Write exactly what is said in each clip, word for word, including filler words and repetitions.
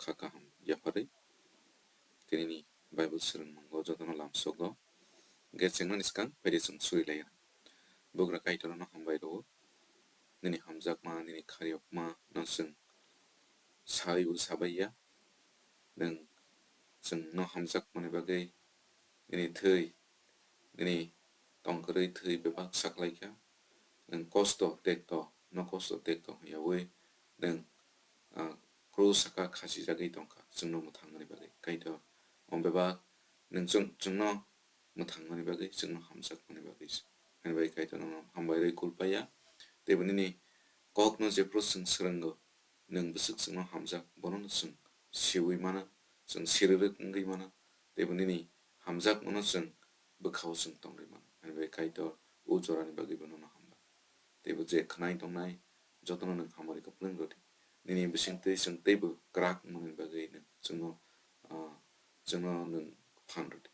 kha kaham yapharwi tinini Bible swrwngmungo jotono lamsogo. Hwnkhe chengmani swkang phaidi chwng suri lai. Bugra Kaitorno hambai rwo, nini hamjakma, nini khariyokma no chwng saibo sabaiya. Nwng chwngno hamjakmani bagwi nini thwi, nini tongkwrwi thwi bebak saklaikha. Nwng kosto tekto, no kosto tekto hwnyawi nwng, ah, krus saka khasijagwi tongkha chwngno mwthangmani bagwi. Kaitor, o bebak nwng chwng-, chwngno mwthangmani bagwi, chwngno hamjakmani bagwi. Ani bagwi Kaitor nono hambai rwi kulpaiya. Teibo nini kokno jephru chwng swrwngo, nwng bwswk chwngno hamjak, bono chwng siui mano, chwng sirirwk wngwi mano, teibo nini hamjakmano chwng bwkhao chwng tongwi mano. Ani bagwi Kaitor o jorani bagwibo nono hambai. Teibo je khwnai tongnai jotono nwng hamari kwplwng rwdi. Nini bisingtwi chwng teibo kwrak wngmani bagwi nwng chwngno, ah, chwngno nwng phan rwdi.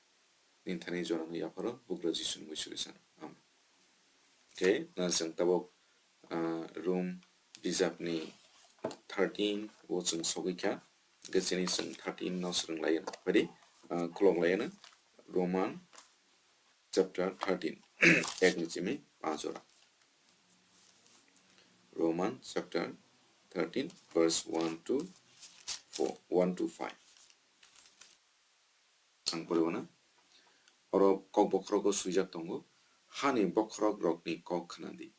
Nini thani jorano yapharo Bugra Jisuni mui suri sano. Amen. Khe, na chwng tabuk, ah, Rom bijapni thirteen o chwng sogwi kha. Hwnkhe chini chwng thirteen no swrwng lai anw. Phaidi, ah, khulok lai anw. Roman chapter thirteen, ek ni simi panch jora. Roman chapter thirteen, verse one to four, one to five. Ang poriwo na. Oro kok bokhorogo swijak tongo, "Hani bokhorok rokni kok khna di."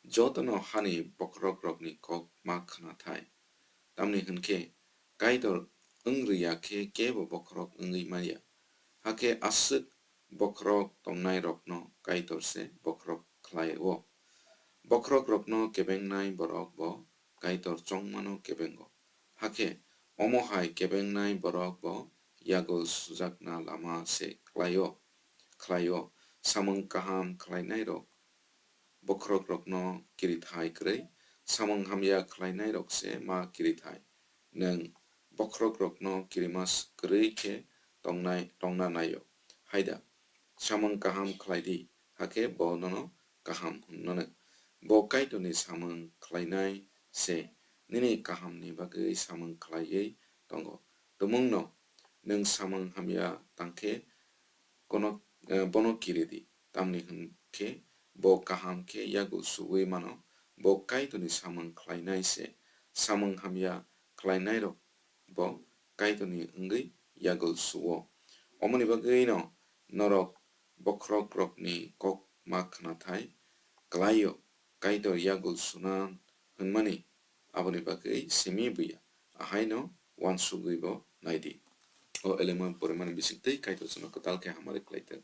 Jotono hani bokhorok rokni kok ma khna thai. Tamni hwnkhe Kaitor wng rwya khe kebo bokhorok wngwi manya. Hakhe aswk bokhorok tongnai rokno Kaitor se bokhorok khlai-o. Bokhorok rokno kebengnai borok bo Kaitor chongmano kebengo. Hakhe omo hai kebengnai borok bo yagul sujakna lama se khlai-o, khlai-o. Samung kaham khlainai rok bokhorok rokno kirithai kwrwi, samung hamya khlainai rok se ma kirithai. Nwng bokhorok rokno kirimas kwrwi khe tongnai, tongna naio. Haida, samung kaham khlai di, hakhe bo nono kaham hwnmano. Bo Kaitorni samung khlainai se, nini kahamni bagwi samung khlaiwi tongo. Tumungno nwng samung hamya tangkhe kono, eh, bono kiri di, tamni hwnkhe bo kaham khe yagul su-ui mano. Bo Kaitorni samung khlainai se, samung hamya khlainairok bo Kaitorni wngwi yagul su-o. Omoni bagwino norok bokhorokrokni kok ma khnathai klai-o, Kaitor yagul suna hwnmani aboni bagwi simi buya, ahaino uansugwi bo nai di. O elemon porimani bisingtwi Kaitor chwngno kwtal khe hamari khlai thung.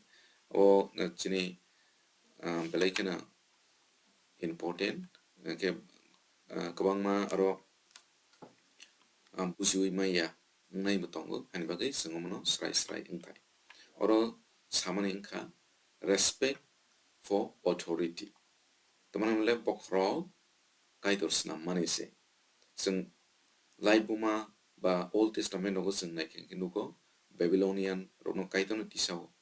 O, eh, chini, ah, belai kheno important, hwnkhe, ah, kwbangma aro, ah, bujiui manya wngnai bo tongo, haini bagwi chwng omono srai srai wngthai. Oro samani wngkha respect for authority. Tamani hwnle bokhorok Kaitor swnammani se. Chwng laibuma ba Old Testament rogo chwng naikhe nugo, Babylonian rokno Kaitorno tisao.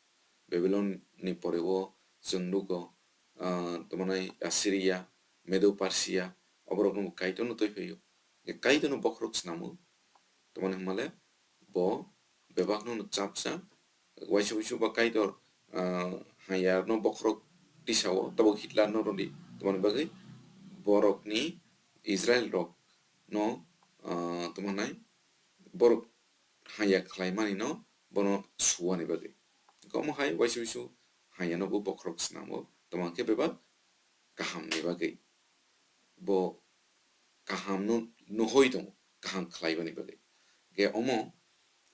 Babylon ni pore o chwng nugo, ah, tamo nai Assyria, Medo Persia, oborok no Kaitor no twi phaio. Kaitor no bokhorok snamo, tamo ni hwnmale bo bebak no chapsa, waisa waisa ba Kaitor, ah, haya no bokhorok tisao, tabo Hitler no rodi, tamo ni bagwi borok ni Israel rok no, ah, tamo nai borok haya khlaimani no bono suani bagwi. Omo hai waisa waisa haya no bo bokhorok snamo, tamo khe bebak kaham ni bagwi. Bo kaham no nuhoi tongo, kaham khlaibani bagwi. Ge omo,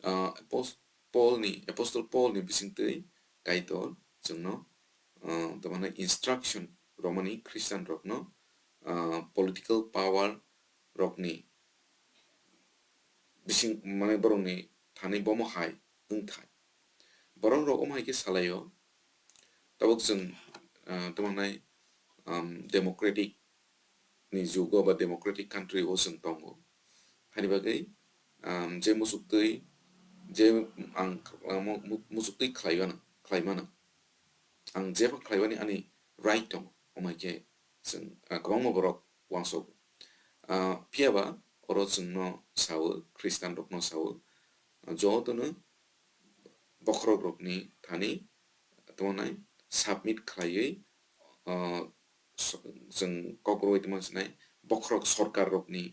ah, apos-, Paul ni, Apostle Paul ni bisingtwi Kaitor chwngno, ah, tamo nai instruction romani Christian rokno, ah, political power rokni bising, mane borokni thani bomo hai wngthai. Borok rok omo hai khe salaio, tabuk chwng, ah, tamo nai, um, democratic ni jugo ba democratic country o chwng tongo. Haini bagwi, um, je musuktwi, je ang, ang mu-, musuktwi khlai mano, khlai mano. Ang jeba khlaibani ani right tongo, omo hai khe chwng, ah, kwbangma borok uansuk. Ah, phiya ba oro chwngno sao, Khristian rokno sao, jotono bokhorok rokni thani tamo nai submit khlaiwi, ah, so-, chwng kok rwui tongma sinai bokhorok sorkar rokni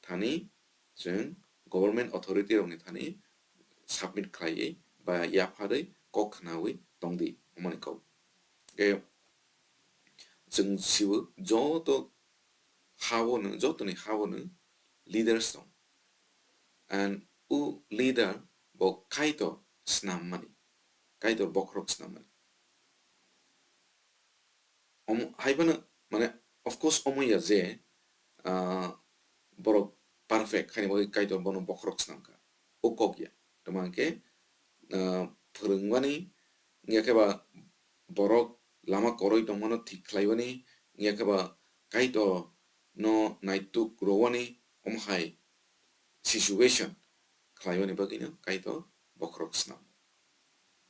thani chwng government authority rokni thani submit khlaiwi ba yapharwi kok khnaui tongdi, omoni kok. Khe chwng sibo joto haono, jotoni haono leaders tong. And o leader bo Kaitor snammani, Kaitor bokhorok snammani. Omo, hai phano, mane, of course, omo ya je, ah, borok perfect, haini bagwi Kaitor bono bokhorok snamkha. O kok ya. Tamo hwnkhe, ah, phwrwngmani, wngya khe ba borok lama kwrwi tongmano thik khlaiwani, wngya khe ba Kaitor no naituk rwani, omo hai situation khlaiwani bagwino Kaitor bokhorok snam.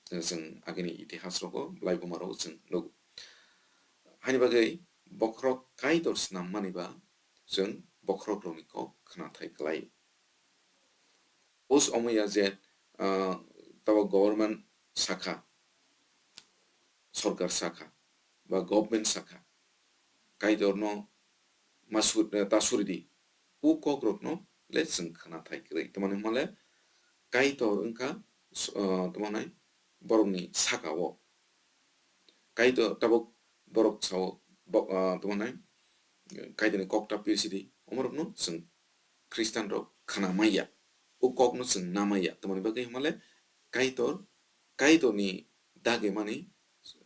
Chwng agini itihas rogo, belai buma rogo chwng nugo. Haini bagwi bokhorok Kaitor snammani ba chwng bokhorok rokni kok khnathai klai. Us omo ya je, ah, tabo government sakha, sorkar sakha, ba government sakha, Kaitorno ma sur-, eh, ta suridi. O kokrokno le chwng khnathai kwrwi. Tamani hwnmale Kaitor wngkha s-, ah, tamo nai borokni sakao. Kaitor tabuk borok sao, bo-, ah, tamo nai Kaitorni kok ta pirsidi. Omorokno chwng Khristian rok khna maya, o kok no chwng na maya, tamoni bagwi hwnmale Kaitor, Kaitor ni dagi mani,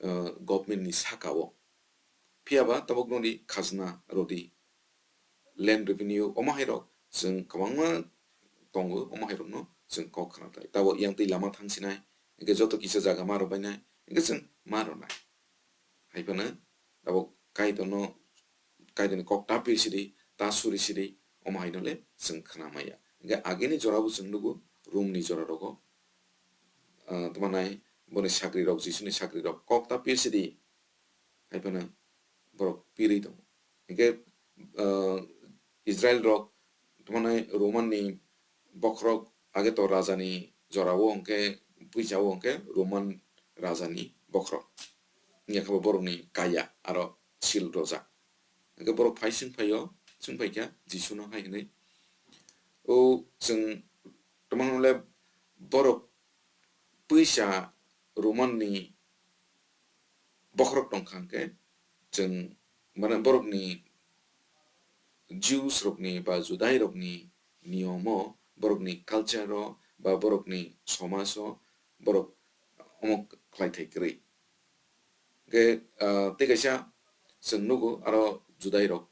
uh, government ni saka o. Phiya ba tabuk noni khajna rodi, land revenue, omo hai rok chwng kwbangma tongo, omo hai rok no chwng kok khna tai. Tabo yang twi lama thang sinai, hwnkhe joto kisa jaga ma rw bainai, hwnkhe chwng ma rw nai. Hai phano abo Kaitorno, Kaitorni kok ta pir sidi, ta suri sidi, omo haino le chwng khna maya. Hingke agini jora bo chwng nugo, Rom ni jora rogo, ah, tamo nai boni sakri rok, Jisuni sakri rok kok ta pir sidi, hai phano borok pirwi tongo. Hingke, ah, Israel rok tamo nai Roman ni bokhorok age to raja ni jora o hingke puisa o hingke Roman raja ni bokhorok. Wngya khe bo borok ni kaya aro sil rojak. Hingke borok phai swng phai o, swng phai kha Jisu no hai hwnwi. O chwng tamo le borok puisa Roman ni bokhorok tong kha hingke chwng mane borok ni Jews rok ni ba Judai rok ni niyom o, borok ni culture o ba borok ni somaj o borok omo khlai thai kwrwi. Hingke, ah, tei kaisa chwng nugo aro Judai rok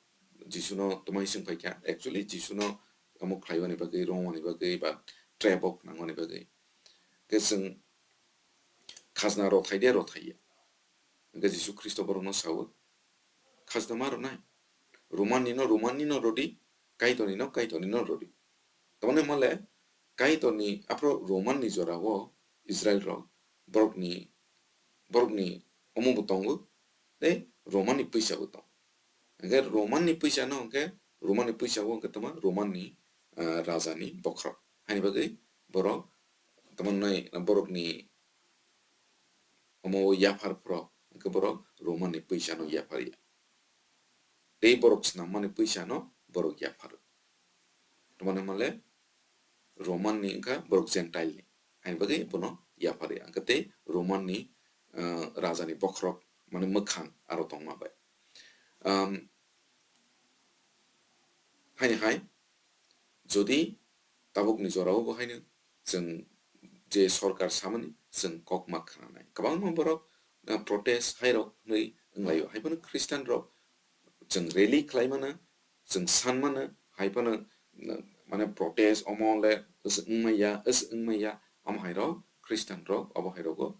Jisu no twmai swng phai kha. Actually Jisu no omo khlai mani bagwi, rwng mani bagwi ba trap o nang mani bagwi. Hingke chwng khajna rw thai de rw thai ya. Hingke Jisu Khristo borok no sao, khajna ma rw nai. Roman ni no Roman ni no rw di, Kaitor ni no Kaitor ni no rw di. Tamoni hwnmale Kaitor ni aphro Roman ni jora o Israel rok borok ni, borok ni omo bo tongo, tei Roman ni puisa bo tongo. Hingke Roman ni puisa no hingke Roman ni puisa bo hingke tamo Roman ni, ah, raja ni bokhorok. Haini bagwi borok tamo nai borok ni omo o yaphar phro hingke borok Roman ni puisa no yaphar ya. Tei borok snam mani puisa no borok yaphar. Tamoni hwnmale Roman ni wngkha borok Gentile ni. Haini bagwi bono yaphar ya. Hingke tei Roman ni, ah, raja ni bokhorok mane mwkhang aro tongma bai. Am, haini hai, jodi tabuk ni jora o bo haino chwng je sorkar samani chwng kok ma khna nai. Kwbangma borok, ah, protest hai rok hwnwi wng lai o. Hai phano Christian rok chwng rally khlai mano, chwng san mano, hai phano, mm, mane protest omo le wng maya, wng maya, omo hai rok Christian rok obo hai rogo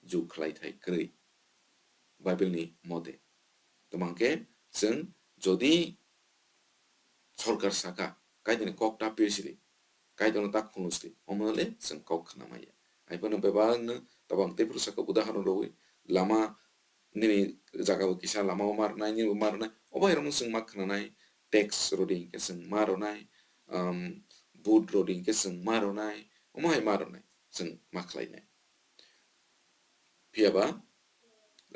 ju khlai thai kwrwi Bible ni mote. Tamo hwnkhe chwng jodi sorkar saka, Kaitorni kok ta pir sidi, Kaitorno ta khulum sidi, omo le chwng kok khna maya. Hai phano bebak no tabang tei phuru saka udahoron rwui lama nini jaga bo kisa lama o ma rwnai, nini bo ma rwnai, obo hai rokno chwng ma khna nai, tax rwdi hwnkhe chwng ma rwnai, um, but rodi hwnkhe chwng ma rwnai, omo hai ma rwnai, chwng ma khlainai. Phiya ba,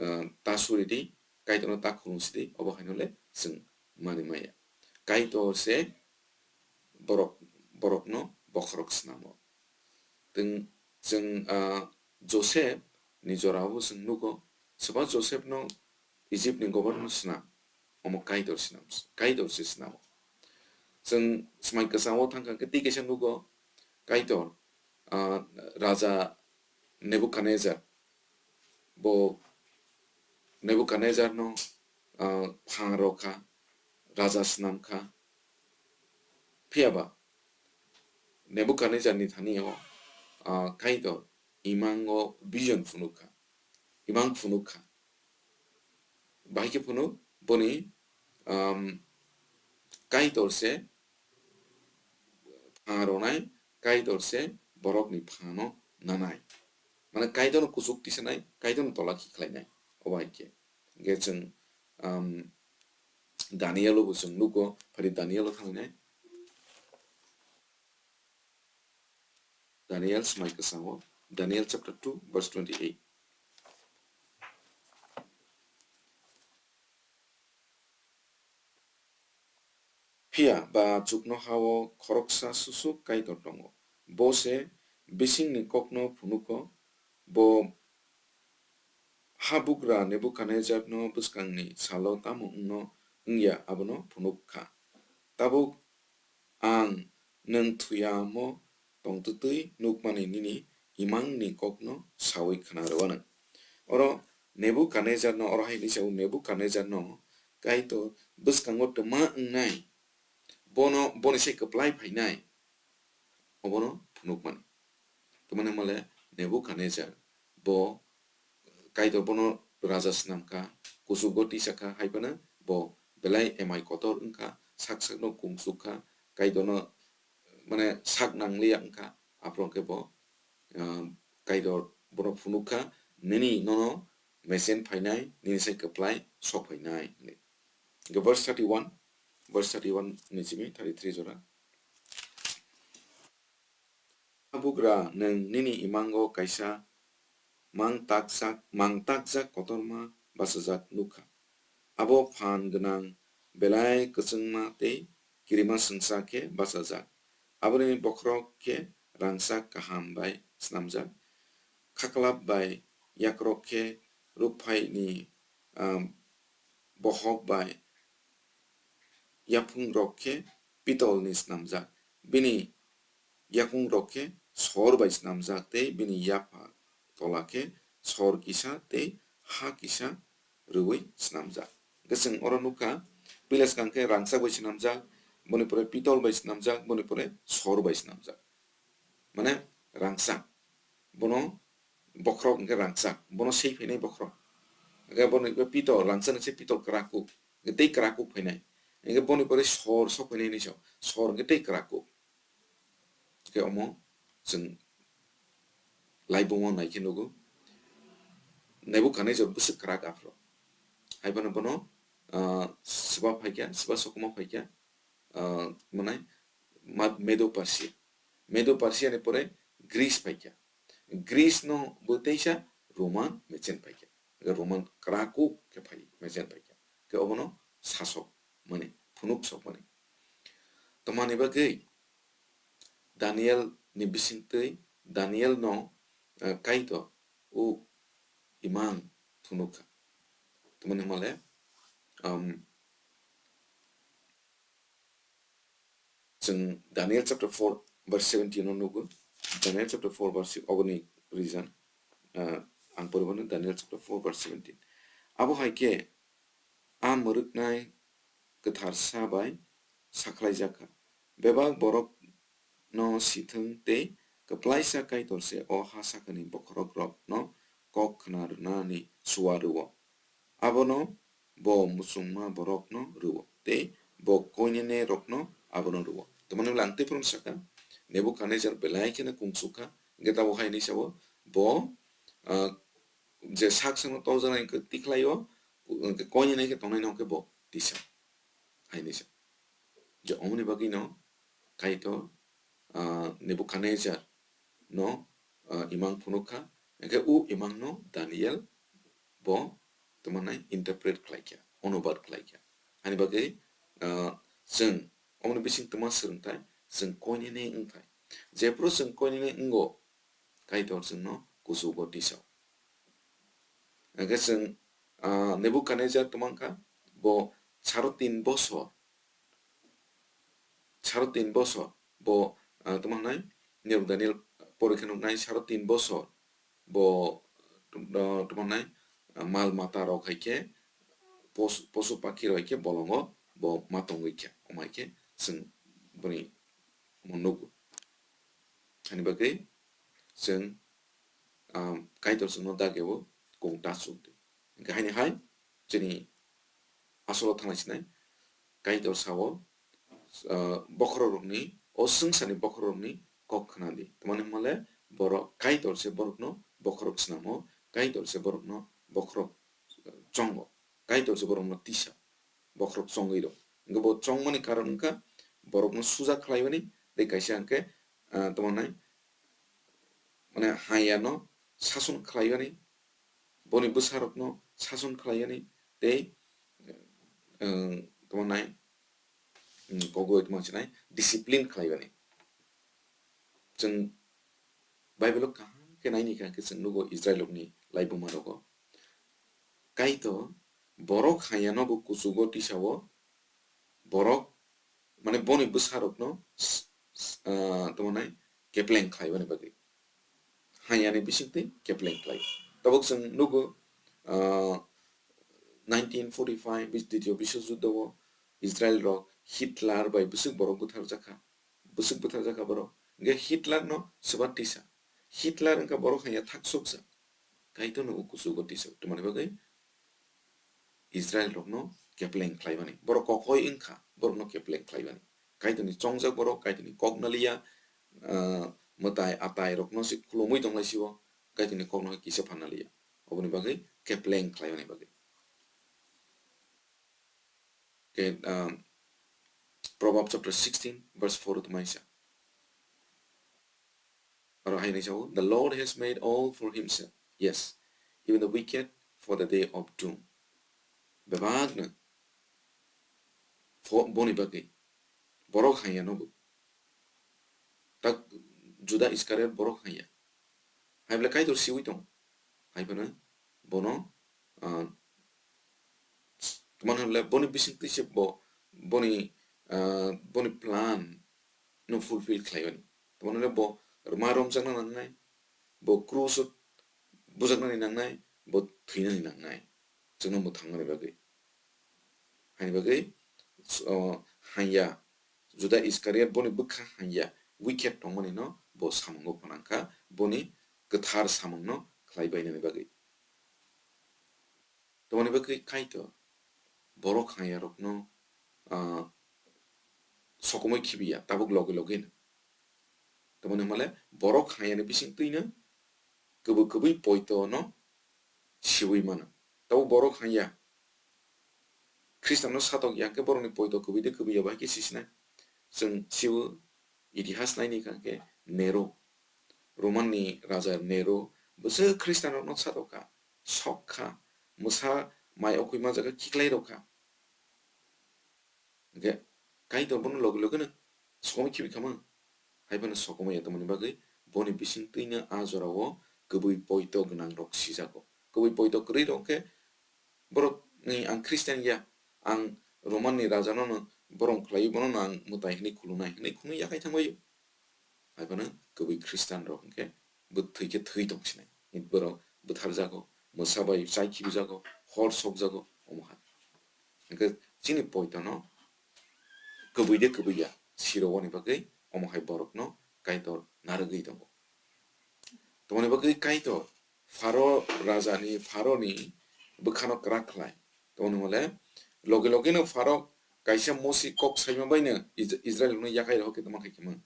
uh, ta suri di, Kaitorno ta khulumsi di, obo haino le chwng manwi maya. Kaitor se borok, borokno bokhorok snamo. Teng, chwng, ah, Joseph ni jorao chwng nugo, soba Joseph no Egypt ni governor swnam, omo Kaitor swnam, Kaitor se swnamo. Chwng Smai Kwchang o thangkha khe tei kaisa nugo, Kaitor, ah, Raja Nebuchadnezzar, bo Nebuchadnezzar no, ah, phan rw kha, raja swnam kha. Phiya ba Nebuchadnezzar ni thani o, ah, Kaitor imang o vision phunuk kha, imang phunuk kha. Bahai khe phunuk boni, um, Kaitor se phan rwnai, Kaitor se borok ni phan no nanai. Mane Kaitor no kuchuk tisanai, Kaitor no tola khi khlainai. Obo hai khe. Hingkhe chwng, um, Daniel o bo chwng nugo, phari Daniel o thangwi nai. Daniel Smai Kwchang o, Daniel chapter two verse twenty-eight. Phiya ba chukno ha-o khoroksa susuk Kaitor tongo. Bo se bisingni kokno phunuko, bo habugra Nebuchadnezzarno bwskangni salo tamo wngno wngya abono phunuk kha. Tabuk ang nwng thuyamo tongtwtwi nukmani nini imangni kokno saui khna rwano. Oro Nebuchadnezzarno, oro hai hinwi sao, Nebuchadnezzarno Kaitor bwskango twma wngnai, bono, boni sai kwplai phainai, obono phunukmani. Tamani hwnmale Nebuchadnezzar bo Kaitor bono raja swnam kha, kuchugo tisa kha, hai phano bo belai emai kotor wngkha, sak sakno kungsuk kha, Kaitorno mane sak nangliya wngkha, aphuru hwnkhe bo, ah, Kaitor bono phunuk kha, "Nini nono mesen phainai, nini sai kwplai sok phainai," hwnwi. Hwnkhe verse thirty-one, verse thirty-one ni simi thirty-three jora. Habugra, nwng nini imango kaisa mang takjak, mang takjak kotorma bachajak nukha. Abo phan gwnang, belai kwchwngma tei kirima swngsa khe bachajak. Aboni bokhorok khe rangchak kaham bai snamjak. Khaklap bai yakrok khe rukphaini, ah, bohok bai yaphungrok khe pitolni snamjak, bini yakungrok khe sor bai snamjak tei bini yapha tola khe sor kisa tei ha kisa rwui snamjak. Hwnkhe chwng oro nukha, puila swkang khe rangchak bai snamjak, boni pore pitol bai snamjak, boni pore sor bai snamjak. Mane rangchak, bono bokhorok hwnkhe rangchak, bono sei phainai bokhorok. Hwnkhe boni pitol, rangchak ni se pitol kwrak kuk, hwnkhe tei kwrak kuk phainai. Hwnkhe boni pore sor sok phainai hinwi sao, sor hwnkhe tei kwrak kuk. Hwnkhe omo chwng laibuma naikhe nugo, Nebuchadnezzar bwswk kwrak aphuru. Hai phano bono, ah, swba phaikha, swba sokuma phaikha, ah, mwnai Ma-, Medo Persia. Medo Persia ni pore Greece phaikha. Greece no bo teisa Roman mechanic phaikha. Roman kwrak kuk khe phai, mechanic phaikha. Khe obono sasok mani, phunuk sok mani. Tamani bagwi Daniel ni bisingtwi Daniel no, eh, Kaitor o imang phunuk kha. Tamani hwnmale, um, chwng Daniel chapter four verse seventeen no nugo. Daniel chapter four verse six, oboni reason, ah, ang poribani Daniel chapter four verse seventeen. Abo hai khe a mwrwknai kwtharsa bai sakhlaijakha. Bebak borok no sithwng tei kwplaisa Kaitor se o ha sakani bokhorok rok no kok khna rwnani suwa rwo. Abono bo muchungma borok no rwo tei bo koinene rok no abono rwo. Tamani bwle ang tei phano saka, Nebuchadnezzar belai kheno kungsuk kha, hwnkhe tabuk hai hinwi sao, bo, ah, je sak sakno torjaknai hwnkhe tikhlai o, hwnkhe koinene khe tongnai no hwnkhe bo tisa. Hai hinwi sa. Je omoni bagwi no Kaitor, ah, Nebukadnezar no, ah, imang phunuk kha, hingkhe o imang no Daniel bo tamo nai interpret khlai kha, onubad khlai kha. Hani bagwi, ah, chwng omoni bising tamo swrwngthai, chwng koinene wngthai. Jephru chwng koinene wngo, Kaitor chwngno kuchugo tisao. Hingkhe chwng, ah, Nebukadnezar tamo wngkha, bo saro tin bosor, saro tin bosor, bo, ah, tamo wngnai, Nebukadnezar pore khe nuknai saro tin bosor, bo, ah, tamo wngnai, ah, mal mata rok hai khe pos-, posu pakhi rok hai khe bolongo bo ma tongwi kha, omo hai khe chwng boni omo nugo. Hani bagwi chwng, um, Kaitor chwngno dageo kung ta chuk di. Hingkhe haini hai chini asolo thanglai sinai Kaitor sao, uh, bokhorok rokni, o swngcharni bokhorok rokni kok khna di. Tamani hwnmale borok Kaitor se borokno bokhorok snamo, Kaitor se borokno bokhorok, uh, chongo, Kaitor se borokno tisa. Bokhorok chongwi rw. Hingke bo chongmani karon wngkha borokno suja khlaiwani, tei kaisa hingke, ah, tamo nai, mane, hayano sason khlaiwani, boni bwsarokno sason khlaiwani, tei, eh, tamo nai, mm, kogwi tamo sinai discipline khlaiwani. Chwng Bible-o kaham khe naini kha khe chwng nugo Israilrokni laibuma rogo. Kaitor borok hayano bo kuchugo tisao borok, mane, boni bwsarokno s-, s-, ah, tamo nai kepleng khlaiwani bagwi. Hayani bisingtwi kepleng khlai. Tabuk chwng nugo, ah, nineteen forty-five bis-, Ditiyo Biswajuddo-o Israilrok Hitler bai bwswk borok butharjakha. Bwswk bwtharjakha borok. Hingke Hitler no swbar tisa. Hitler wngkha borok haiya thak sokjak. Kaitor no o kuchugo tisa. Tamoni bagwi Israel rokno kepleng khlaimani. Borok kokoi wngkha, borokno kepleng khlaimani. Kaitorni chongjak borok, Kaitorni kok naliya, ah, mwtai atai rokno se khulumui tonglai sio, Kaitorni kokno kisa phan naliya. Oboni bagwi kepleng khlaimani bagwi. Ke, um, Proverbs chapter sixteen, verse four tongmani sa. Aro hai hinwi sao, "The Lord has made all for himself. Yes, even the wicked for the day of doom." Bebakno pho-, boni bagwi borok haiya no bo. Tak Juda Iskariot borok haiya. Hai bole Kaitor siwi tong. Hai phano bono, ah, tamo hwnle boni bisingtwi se bo boni, ah, boni plan no fulfill khlaiwani. Tamo hwnle bo rwma romjakna nangnai, bo krus o bujaknani nangnai, bo thwinani nangnai. Chwngno mwthangmani bagwi. Haini bagwi, o, hanya, Juda Iskariot boni bwkha hanya, wicked tongmani no bo samungo phanangkha, boni kwthar samungno khlai bainani bagwi. Tamoni bagwi Kaitor borok hanya rokno, ah, sokomoi khibiya, tabuk logi logi no. Tamoni hwnmale borok hanya ni bisingtwi no kwbwi kwbwi poito no siwi mano. Tabuk borok hanya Khristian no satok ya khe borokni poito kwbwi de kwbwi ya bai khe sisinai. Chwng siwo itihas naini kha khe Nero, Roman ni raja Nero bwswk Khristian rokno satok kha, sok kha, mwsa mai okhoi manjak kha, khiklai rok kha. Hingkhe Kaitor bono logi logi no sokomoi khibi kha mang. Hai phano sokomoi ya tongmani bagwi boni bisingtwi no a jora o kwbwi poito gwnang rok sijago. Kwbwi poito kwrwi rok khe borok ni ang Khristian ya, ang Roman ni raja no no borom khlaiwi bono no ang mwtai hwnwi khulumnai hwnwi khunui yakhai thangbaio. Hai phano kwbwi Khristian rok hwnkhe bwthwi khe thwi tong sinai. Borok bwtharjago, mwsa bai chai khibijago, hor sokjago, omo hai. Hwnkhe chini poito no kwbwi de kwbwi ya, siro wani bagwi omo hai borok no Kaitor narwgwi tongo. Tamoni bagwi Kaitor Pharo raja ni, Pharo ni bwkha no kwrak khlai. Tamoni hwnle logi logi no Pharo kaisa Mosi kok saima bai no Is-, Israel rok no yakhai rok khe tongma khai khe mang.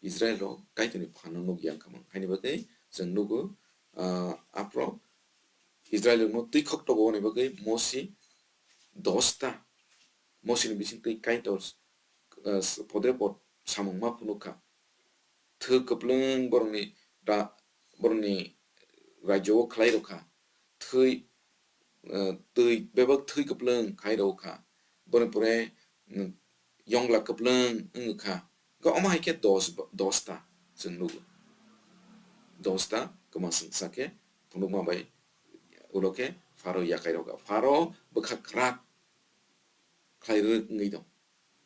Israel rok Kaitor ni phan no nuk yang kha mang. Haini bagwi chwng nugo, ah, aphro Israel rok no twi khok togo hwnwi bagwi Mosi dosta, Mosi ni bisingtwi Kaitor, ah, podre pod samung ma phunuk kha. Thwi kwplwng borokni ra-, borokni rajyo o khlai rw kha. Thwi, eh, twi bebak thwi kwplwng khai rw kha. Boni pore, mm, yongla kwplwng wng kha. Ga omo hai khe dos, dos ta chwng nugo. Dos ta kwma swngsa khe phunukma bai ulo khe Pharo yakai rw kha. Pharo bwkha kwrak khlai rw wngwi tong.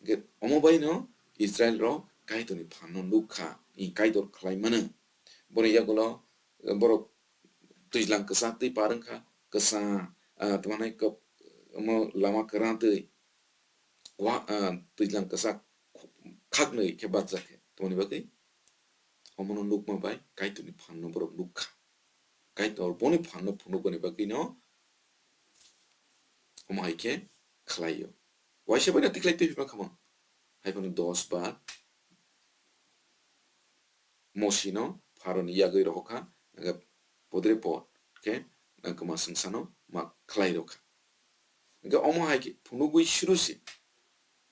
Hwnkhe omo bai no Israel rok Kaitorni phan no nuk kha, i Kaitor khlai mano. Boni yagulo, eh, borok twijlang kwchak twi par wng kha, kwsa, ah, tamo hwnwi kwp-, omo lama kwran twi wa-, ah, twijlang kwchak khaknwi khe bachak khe. Tamoni bagwi omono nukma bai Kaitorni phan no borok nuk kha. Kaitor boni phan no phunukmani bagwi no omo hai khe khlai-o. Waisa bai no tikhlai twi phima kha mo. Hai phano dos bar Mosi no Pharo ni yagwi rohor kha, hwnkhe podre pod khe, eh, kwma swngsa no ma khlai rw kha. Hwnkhe omo hai khe phunugwi suru se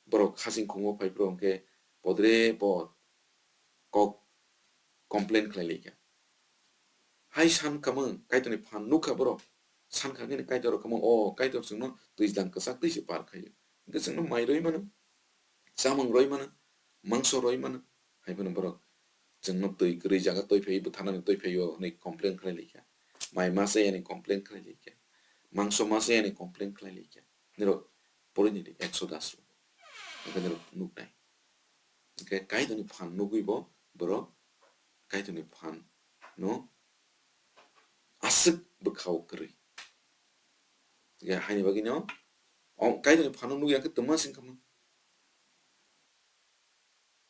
borok hasing khungo phai phuru hwnkhe podre pod kok complain khlai lai kha. Hai san kamung Kaitorni phan nuk kha borok. San kha khe Kaitor kamung, "O Kaitor, chwngno twijlang kwchak twi se par khaio. Hwnkhe chwngno mai rwi mano, chamung rwi mano, mangso rwi mano." Hai phano borok, "Chwngno twi kwrwi jaga twi phai, bwtharnani twi phaio," hwnwi complain khlai lai kha. Mai ma chayani complain khlai lai kha. Mangso ma chayani complain khlai lai kha. Nirok porinani Exodus rok. Hwnkhe nirok nuknai. Hwnkhe Kaitorni phan nugwi bo borok Kaitorni phan no aswk bwkhao kwrwi. Hwnkhe haini bagwino o Kaitorni phan no nugwi ang khe twma sing kha mo.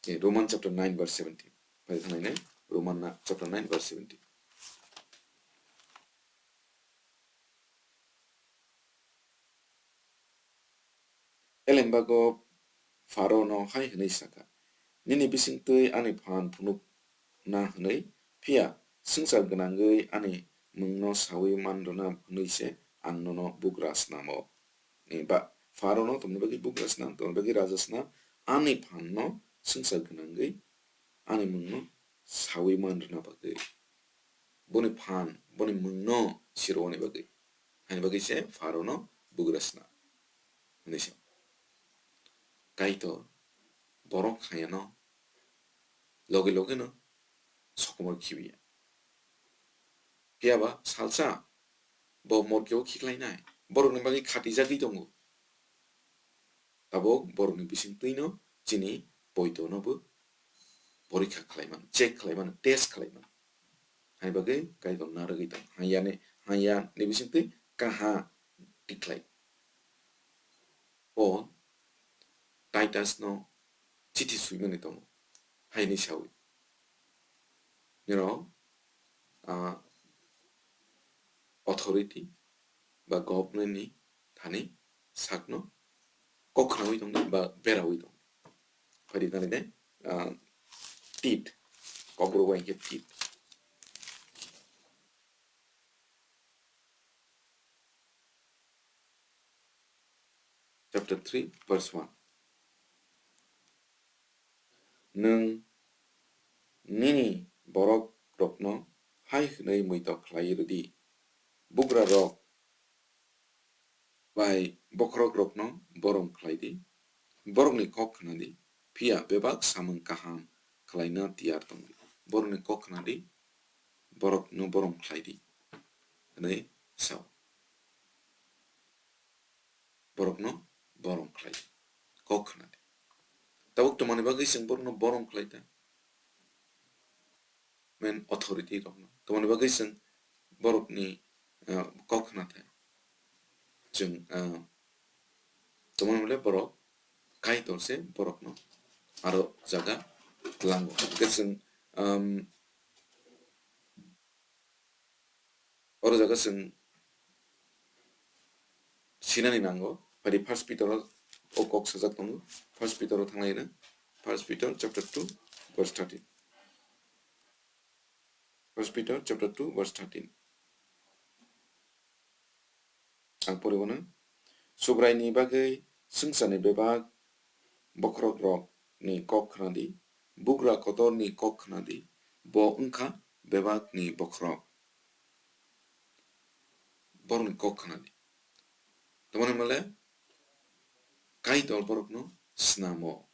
Eh, Roman chapter nine verse seventeen. Phai thanglainai Roman na-, chapter nine verse seventeen. Elembago Pharo no hai hwnwi sa kha, "Nini bisingtwi ani phan phunuk na hwnwi, phiya swngchar gwnangwi ani mungno saui man rwna hwnwi se ang nono bugra snamo." Ni ba, Pharo no tongmani bagwi bugra snam, tongmani bagwi raja snam, ani phan no swngchar gwnangwi ani mungno saui man rwna bagwi. Boni phan, boni mungno sirwani bagwi. Haini bagwi se Pharo no bugra sna. Hwnwi se. Kaitor borok hayano loge loge no sokomor khibiya. Phiya ba salsa bo morkeo khiklainai. Borokni bagwi khatijagwi tongo. Tabuk borokni bisingtwino chini poito no bo porikha khlai mano, check khlai mano, test khlai mano. Haini bagwi Kaitor narwgwi tong. Hayani, hayani bisingtwi kaha tikhlai. Paul Titus no chithi swimani tongo. Haini sawi. Nirok, ah, authority ba government ni thani sakno kok khnaui tongdi ba beraui tongdi. Phaidi thani de, ah, tit, kokborok bai khe tit. Chapter three, verse one. Nwng nini borok rokno hai hwnwi muitok khlai rwdi, bugra rok bai bokhorok rokno borom khlai di, borokni kok khna di, phiya bebak samung kaham khlaina tiyar tong di, borokni kok khna di, borokno borom khlai di, hwnwi sao. Borokno borom khlai di, kok khna di. Tabuk twmani bagwi chwng borokno borom khlai ta? Main authority rokno. Tamoni bagwi chwng borokni, ah, kok khna thai. Chwng, ah, tamoni hwnle borok Kaitor se borokno aro jaga tlango. Hwnkhe chwng, um, Oro jaga chwng sinani nango. Phadi First Peter o, o kok sajak tongo. First Peter o thanglaina. First Peter chapter two verse thirteen. First Peter chapter two verse thirteen. Ang poriwano. Subraini bagwi swngcharni bebak bokhorok rokni kok khna di. bugra kotorni kok khna di, bo wngkha bebakni bokhorok. Borokni kok khna di. Tamoni hwnmale Kaitor borokno snamo.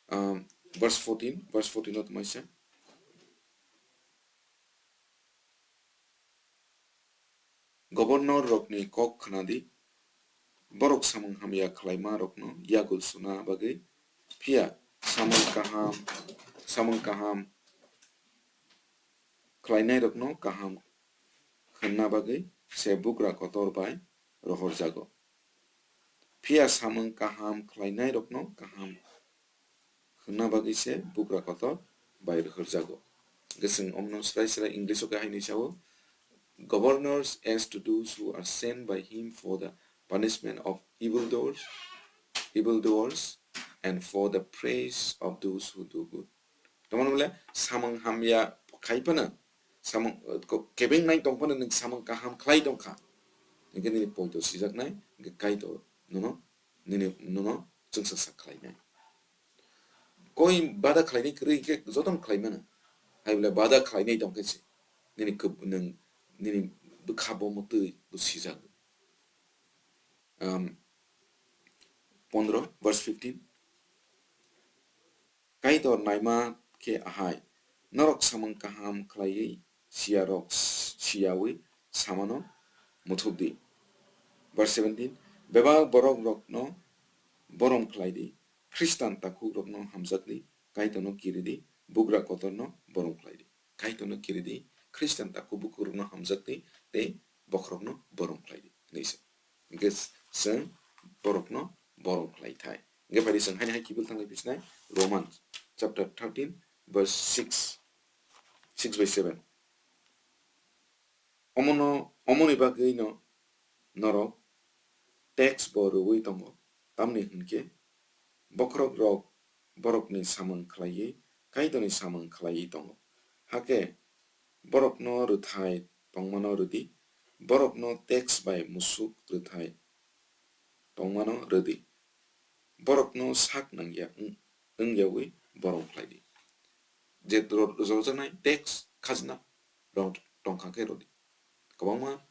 Um, verse fourteen, verse fourteen o tongmai se. Governor rokni kok khna di, borok samung hamya khlaima rokno yagul suna bagwi, phiya samung kaham, samung kaham khlainai rokno kaham hwnna bagwi se bugra kotor bai rohorjago. Phiya samung kaham khlainai rokno kaham hwnna bagwi se bugra kotor bai rohorjago. Hwnkhe chwng omno srai srai English o khe haino sao, "Governors as to those who are sent by him for the punishment of evildoers, evildoers, and for the praise of those who do good." Tamoni bole samung hamya khai phano, samung, ko-, kebeng nai tong phano nwng samung kaham khlai tong kha. Hwnkhe nini poito sijaknai, hwnkhe Kaitor nono, nini, nono chwngsa sak khlainai. Koi bada khlainai kwrwi hwnkhe jotono khlai mano. Hai bole bada khlainai tong khe se nini kwb-, nwng nini bwkha bo mwtwi bo sijak. Um, pondro, verse fifteen. Kaitor naima khe ahai, norok samung kaham khlaiwi siyarok s-, siyawi samano muthubdi. Verse seventeen, bebak borokrokno borom khlaidi, Khristan takhukrokno hamjakdi, Kaitorno kiridi, bugra kotorno borom khlaidi. Kaitorno kiridi, Khristan takhuk bukhukrokno hamjakdi, tei bokhorokno borom khlaidi, hwnwi sa. Hwnkhe chwng borokno borom khlai thai. Hwnkhe phaidi chwng haino hai kiphil thanglai phisnai Romans chapter thirteen verse six, six by seven. Omono, omoni bagwino norok tax bo rwui tongo, tamni hwnkhe bokhorokrok borokni samung khlaiwi Kaitorni samung khlaiwi tongo. Hakhe borokno rwthai tongmano rwdi, borokno tax bai musuk rwthai tongmano rwdi, borokno sak nangya wng-, wngyawi borom khlaidi. Je ro-, rojaknai tax, khajna rok tongkha khe rwdi. Kwbangma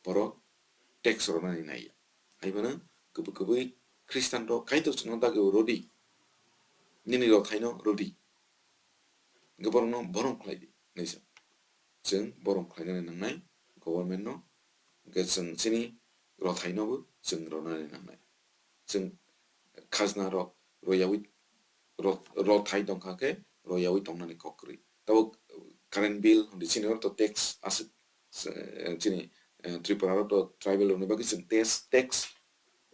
borok tax rwnani naiya. Haiphano kwbwi kwbwi Khristanrok Kaitor chwngno dagwi rwdi, nini rwthaino rwdi. Hwnkhe borokno borom khlaidi, hwnwi sa. Chwng borom khlainani nangnai government no, hwnkhe chwng chini rwthainobo chwng rwnani nangnai. Chwng khajna rok royawi, ro-, rwthai tongkha khe royawi tongnani kok kwrwi. Tabuk current bill hwnwi chini oro to tax aswk, eh, chini, eh, Tripura oro to tribal rokni bagwi chwng tax, tax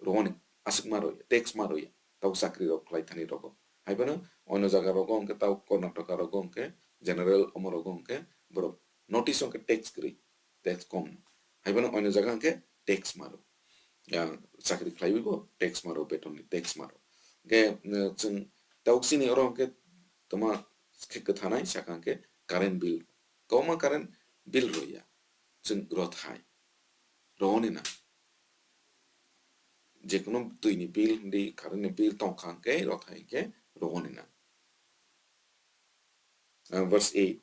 rwani aswk ma rwya, tax ma rwya, tabuk chakri rok khlai thani rogo. Haiphano oino jaga rogo hwnkhe tabuk Karnataka rogo hwnkhe general omo rogo hwnkhe borok notice hwnkhe tax kwrwi, tax kom. Haiphano oino jaga hwnkhe tax ma rw. Ya, chakri khlaiwi bo tax ma rw, beton ni tax ma rw. Hwnkhe, eh, chwng tabuk chini oro hwnkhe tongma khe kwthanai saka hwnkhe current bill. Kwbangma current bill rwya. Chwng rwthai rwoni nang. Jekono twi ni bill hwndi, current ni bill tongkha hwnkhe rwthai hwnkhe rwoni nang. Ah, verse eight.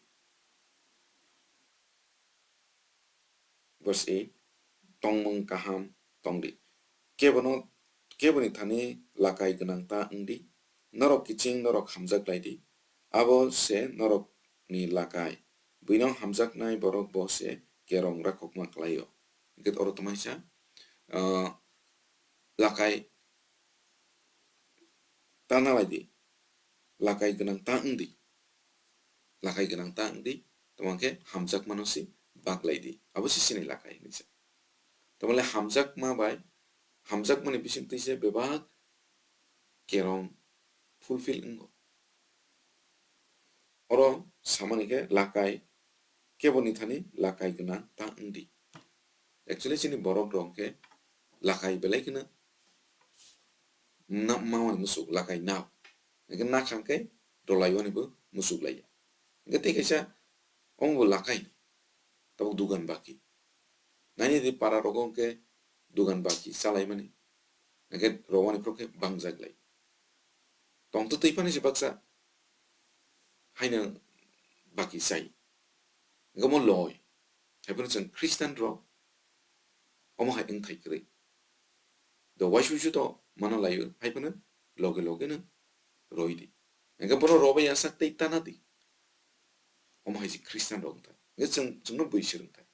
Verse eight, tongmung kaham tongdi. Kebono, keboni thani lakai gwnang ta wngdi. Norok kiching, norok hamjak laidi. Abo se norokni lakai. Buino hamjaknai borok bo se kerong rakhokma klaio. Hwnkhe oro tongmai sa, ah, lakai ta nalaidi. Lakai gwnang ta wngdi. Lakai gwnang ta wngdi, tamo khe hamjakmano se baklaidi. Abo se chini lakai hinwi sa. Tamole hamjakma bai, hamjakmani bisingtwi se bebak kerong fulfill wngo. Oro samani khe lakai, keboni thani lakai gwnang ta wngdi. Actually, chini borok rok khe lakai belai kheno na-, mawani musuk lakai nao. Hingke nakhang khe dolaiwani bo musuk laiya. Hingke tei kaisa omo bo lakai, tabuk dugan baki. Naini di para rogo hingke dugan baki chalaimani. Hingke rowani phoro khe bangjak lai. tongtwtwi phano se baksa haino baki chai. Hwnkhe omo loi. Haiphano chwng Christian rok omo hai wngthai kwrwi. Do waisa waisa to mana laio, haiphano loge loge no roi di. Hwnkhe bono robai ya sak tei tana di. Omo hai se Christian rok wngthai. Hwnkhe chwng, chwngno bui swrwngthai.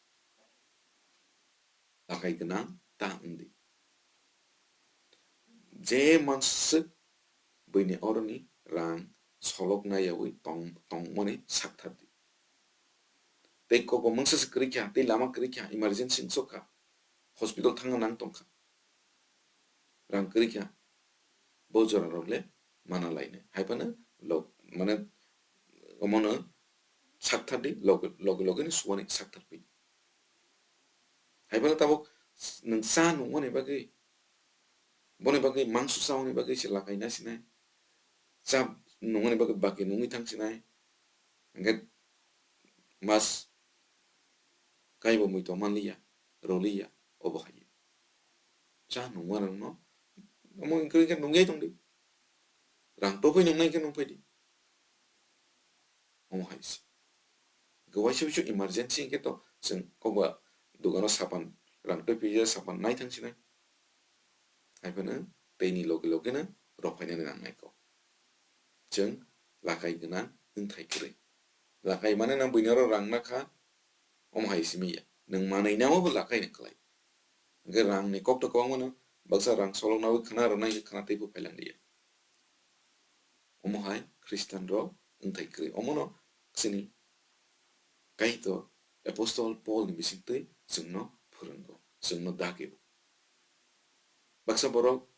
Lakai gwnang ta wng di. Je manswk buini oroni rang solok naiyawi tong-, tongmani sakthar di. Tei kokbo mungsa se kwrwi kha, tei lama kwrwi kha, emergency wngsuk kha, hospital thangna nang tong kha, rang kwrwi kha, bo jora rok le mana lainai. Haiphano lok, mane, omono sakthar di, loge, loge, loge no suwani sakthar phi. Haiphano tabuk nwng cha nungmani bagwi, boni bagwi mangso chamani bagwi se lakai na sinai, cha nungmani bagwi baki nungwi thang sinai, hwnkhe mas kaibo mui tong manliya, roliya, obo hai. Cha nungma rokno, omo wngkhe nungyai tongdi. Rang topui nungnai khe nungphaidi. Omo hai se. Hwnkhe waisa waisa emergency hwnkhe to chwng kokba dukano sapan, rang topui ya sapan nai thang sinai. Haiphano teini loge loge no rok phainani nangnai kok. Chwng lakai gwnang wngthai kwrwi. Lakai mane nang buini oro rang nakha, omo hai simi ya. Nwng manwi namo bo lakai ni kwlai. Hwnkhe rang ni kok to kwbangma no, baksa rang solok nawi khwna rwnai khe khwna tei bo phailang liya. Omo hai Christian rok wngthai kwrwi. Omono chini Kaitor Apostle Paul ni bisingtwi chwngno phwrwngo, chwngno dagio. Baksa borok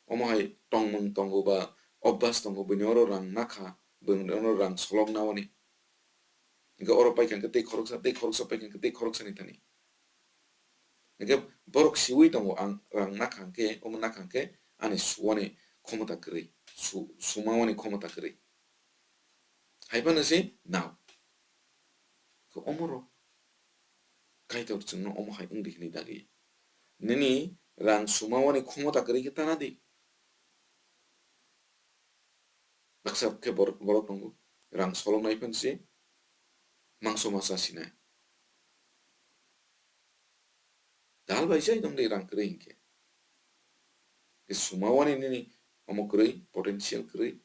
omo hai tongmung tongo ba obas tongo, buini oro rang nakha, buini oro rang solok nawani. Hwnkhe oro paikha hwnkhe tei khoroksa, tei khoroksa paikha hwnkhe tei khoroksa ni thani. Hwnkhe borok siwi tongo, ang rang nakha hwnkhe, omo nakha hwnkhe ani suwani khomota kwrwi, su-, sumawani khomota kwrwi. Haiphano se nao. Khe omorok Kaitor chwngno omo hai wng di hwnwi dagi. Nini rang sumawani khomota kwrwi khe tana di. Baksa khe bor-, borok tongo, rang soloknai phano se mangso ma cha sinai. Dal bai chai tong di rang kwrwi hinkhe. Khe sumawani nini omo kwrwi, potential kwrwi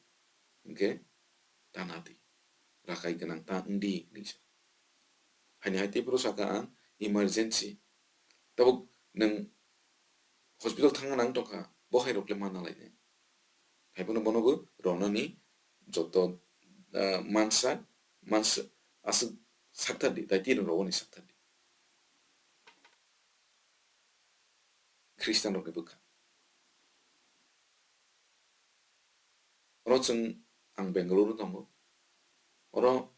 hinkhe tana di. Rakai gwnang ta wng di hinwi sa. Haini hai tei phuru saka ang emergency. Tabuk nwng hospital thangna nang tongkha, bo hai rok le ma nalainai. Haiphano bono bo ronani joto, ah, mansa, mansa aswk sakthar di, daitwi rok rogoni sakthar di. Christian rokni bwkha. Oro chwng, ang Bengaluru tongo. Oro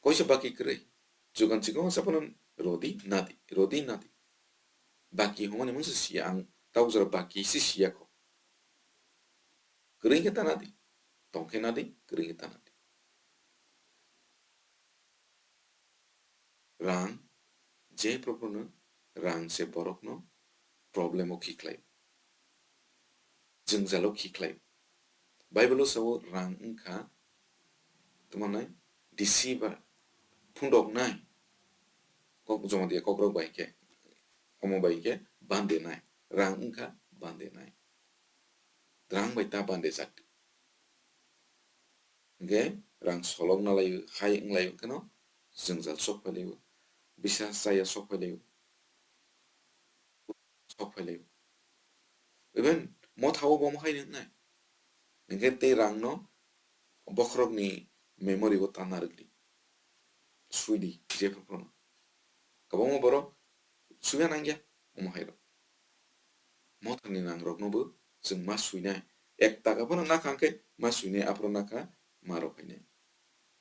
koisa baki kwrwi. Jugan chikon sa phano rodi nadi, rodi nadi. Baki hwnmani mungsa siya ang, tabuk jora baki se siya kho. Kwrwi khe tana di, tong khe nadi, kwrwi khe tana di. Rang, je prokhrono rang se borokno problem o khi khlai, jwngjalo khi khlai. Bible o sao rang wngkha, tamo nai, deceiver, phundoknai, kok joma dia kokrok bai khe, omo bai khe bande nai, rang wngkha bande nai. Rang bai ta bande jak. Hingke rang solok nalai hai wng lai kheno jwngjal sok phai lai o, bisa chaya sok phai lai o, sok phai lai o. Even motha o bo omo hai nai, hingke tei rang no bokhorok ni memory o tanna rwk di, sui di je phuru phuru no. Kwbangma borok suya nangya omo hai rok. Mothani nangroknobo chwng ma swinai. Ek taka phano nakha hwnkhe ma swinai, aphuru nakha ma rw phainai.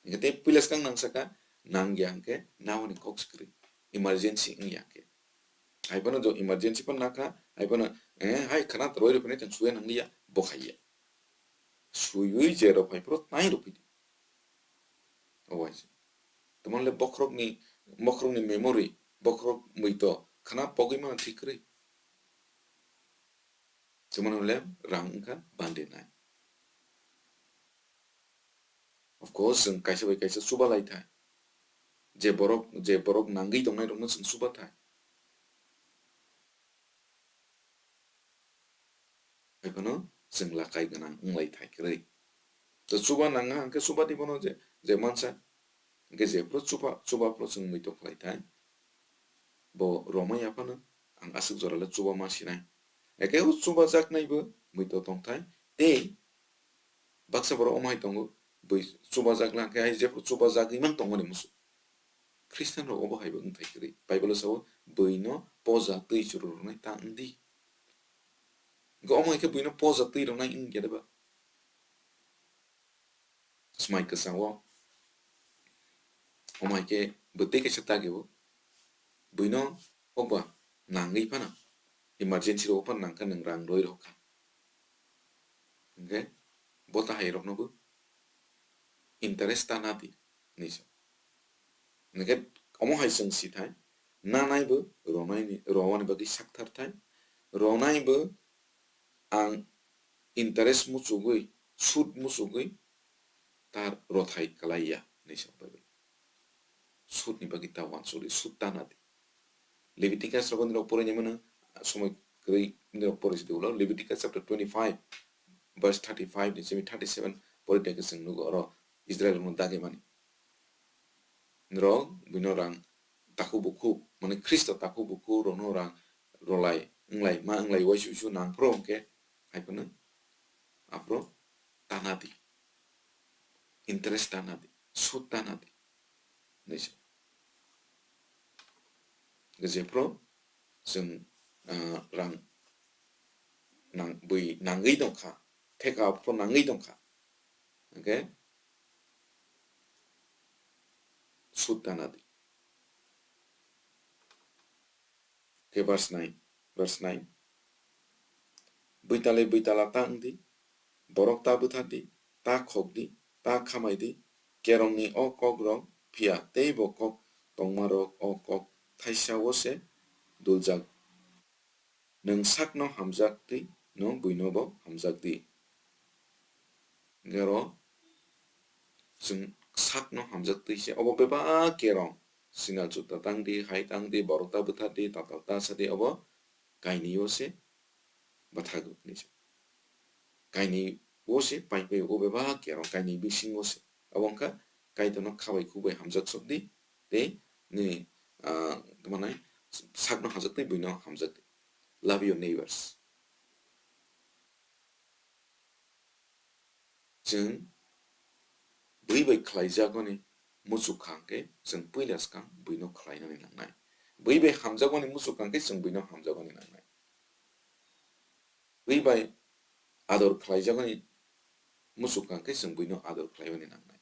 Hwnkhe tei puila swkang nang saka, nangya hwnkhe nawani kok se kwrwi. Emergency wngya hwnkhe. Hai phano jo emergency phano nakha, hai phano, eh, hai khana rwui rw phainai, chwng suya nangliya, bo khaiya. Swiwi je rw phai phuru tai rw phaidi. Obo hai se. Tamo le bokhorokni, bokhorokni memory, bokhorok muito khana pogwi mano thik kwrwi. Chwng mano le rang wngkha bande nai. Of course, chwng kaisa bai kaisa chuba lai thai. Je borok, je borok nangwi tongnai rokno chwng chuba thai. Hai phano chwng lakai gwnang wng lai thai kwrwi. To chuba nang kha hwnkhe chuba di bono je, je mansa. Hwnkhe jephru chuba, chuba phru chwng muitok khlai thai. Bo romai ya phano ang aswk jora le chuba ma sinai. Eke o chuba jaknai bo muitok tong thai. Tei baksa borok omo hai tongo, bui chuba jakna khe hai jephru chuba jagwi mang tongmani musu. Christian rok obo hai bo wng thai kwrwi. Bible o sao, "Buino poja twi chururoknai ta wng di." Hwnkhe omo hai khe buino poja twi roknai wng ya de ba? Swmai kwchang o omo hai khe bwtwi kaisa dagi o buino kokba nangwi phano, emergency rok phano nangkha, nwng rang rwi rok kha. Hwnkhe bo ta hai rokno bo interest ta na di hinwi sa. Hwnkhe omo hai chwng si thai, nanai bo ronai ni, rowani bagwi sakthar thai, ronai bo ang interest muchugwi, sud muchugwi ta rothai kwlai ya hinwi sa Bible. Sudni bagwi ta uansukdi, sud ta na di. Leviticus rogo nirok poroi nai mano, somoi kwrwi nirok poroi se ulo. Leviticus chapter twenty-five, verse thirty-five ni simi thirty-seven poroi tei chwng nugo oro Israel rokno dagi mani. Nirok buino rang takhuk bukhuk, mane Khristo takhuk bukhuk rokno rang rolai, wnglai, ma wnglai, uaisu uaisu nang phuru hwnkhe hai phano aphuru ta na di. Interest ta na di, sud ta na di. Hinwi sa. Jephru chwng, ah, rang nang, bui nangwi tongkha, theka phuru nangwi tongkha, hwnkhe sud ta na di. Khe verse nine, verse nine. Buitali buitala ta wng di, borok ta bwthar di, ta khok di, ta khamai di, kerongni o kok rok phiya teibo kok tongma rok o kok thaisa o se duljak. Nwng sakno hamjak twi no buino bo hamjak di. Hwnkhe oro chwng sakno hamjak twi se obo bebak kerong. Sinal chuta tang di, hai tang di, borok ta bwthar di, tatal ta sa di, obo kainwi o se bwthago hinwi sa. Kainwi o se pai pai o bebak kerong, kainwi bisingo se. Obo wngkha Kaitorno kha bai khuk bai hamjak sok di, tei nini, ah, tamo nai sakno hamjak twi buino hamjak di. Love your neighbors. Chwng bui bai khlaijakmani muchuk kha hwnkhe chwng puila swkang buino khlainani nangnai. Bui bai hamjakmani muchuk kha hwnkhe chwng buino hamjakmani nangnai. Bui bai ador khlaijakmani muchuk kha hwnkhe chwng buino ador khlaimani nangnai.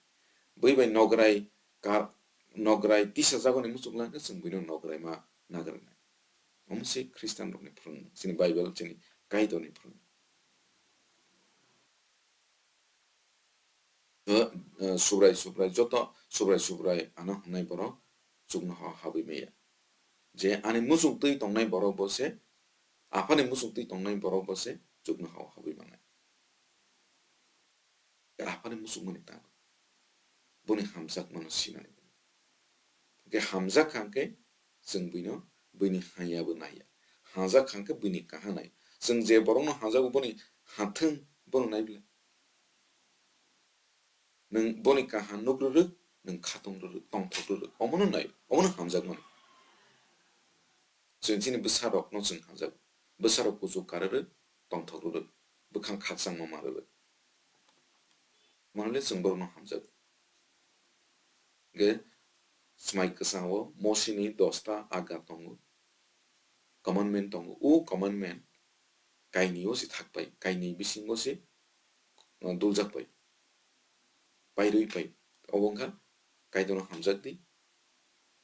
Bui bai nograi ka-, nograi tisajagmani muchuk kha hwnkhe chwng buino nograi ma nagrinai. Omo se Christian rokni phwrwngmung, chini Bible, chini Kaitorni phwrwngmung. O, o, Subrai, Subrai, joto Subrai, Subrai ano hwnwi borok chuknoha habwi maya. Je ani muchuk twi tongnai borok bo se, aphani muchuk twi tongnai borok bo se chuknoha habwi mangnai. Aphani muchukmani tangwi boni hamjakmano sinani. Hwnkhe hamjak kha hwnkhe chwng buino, buini hamya bo naiya. Hamjak kha hwnkhe buini kaham nai. Chwng je borokno hamjago boni hathwng bono nai bwle. Nwng boni kaham nuk rwrwk, nwng khatong rwrwk, tongthok rwrwk. Omono nai, omono hamjakmani. Chwng chini bwsarokno chwng hamjago. Bwsarok kuchuk ka rwrwk, tongthok rwrwk, bwkhang khakchangma ma rwrwk. Manle chwng borokno hamjago. Hwnkhe swmai kwchangwo Mosini dosta aga tongo, commandment tongo. O commandment kainwi o se thak pai, kainwi bisingo se, uh, duljak pai, pairwi pai. Obo wngkha Kaitorno hamjak di,